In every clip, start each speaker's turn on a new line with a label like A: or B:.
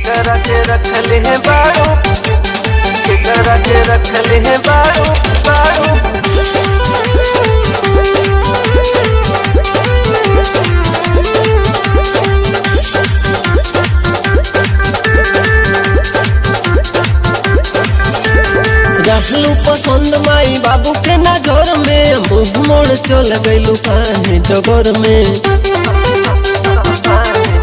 A: केकरा के रखले है बाड़ू, केकरा के रखले है बाड़ू बाड़ू।
B: रखलू पसंद माई बाबू के नजर में, मुंह मोड़ चल गइलू काहे डगर में।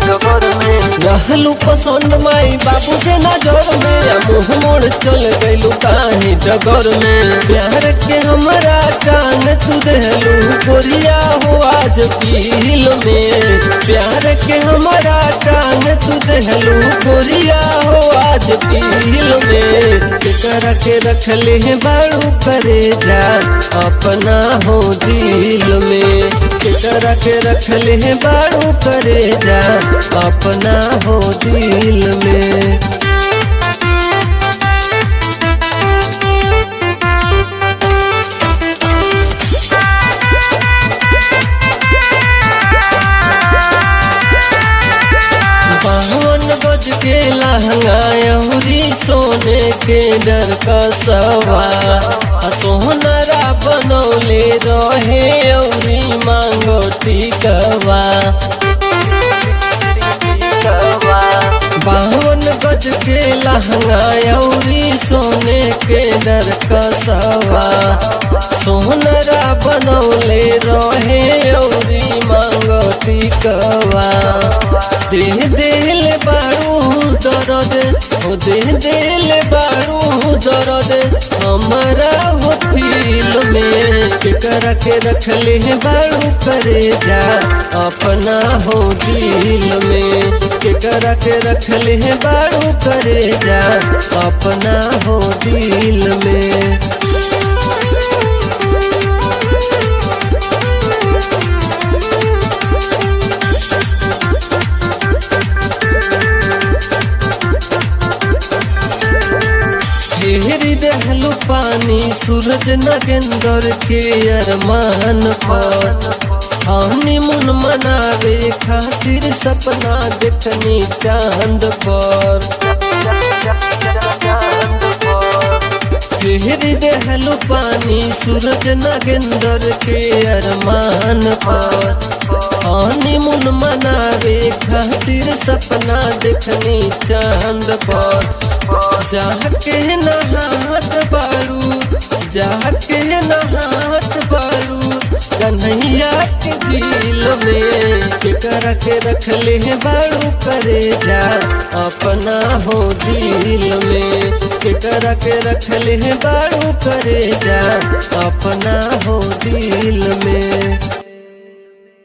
A: डगर में
B: रहलू पसंद माई बाबू के नजर में, मुंह मोड़ चल गइलू काहे डगर में। प्यार के हमरा टांग तू देहलू गोरिया हो आज पील में। प्यार के हमरा टांग तू देहलू गोरिया हो आज पील में। केकरा के रखले है बाड़ू करे जा अपना हो दिल में। केकरा के रखले है बाड़ू करे जा अपना हो दिल में। 52 गज के लहंगा अउरी सोने के डर कसवा, आ सोनरा बनौले रहे अउरी मांगो टिकवा। 52 गज के लहंगा अउरी सोने के डर कसवा, सोनरा बनौले रहे अउरी मांगो टिकवा। दे दिल बारू दर्द हो, दे दिल बारू दर्द हमारा हो फील में। केकरा के रखले है बारू करे जा अपना हो दिल में। केकरा के रखले है बारू करे जा अपना हो दिल में। फेरी देहलू पानी सूरज नगेंदर के अरमान पर, हनीमून मनावे खातिर सपना देखनी चांद पर। फेरी देहलू पानी सूरज नगेंदर के अरमान पर, हनीमून मनावे खातिर सपना देखनी चांद पर। जाके नहात बारू, जाके नहात बारू कन्हैया के झील में। केकरा के रखले है बारू करे जा अपना हो दिल में। केकरा के रखले है बारू करे जा अपना हो दिल में।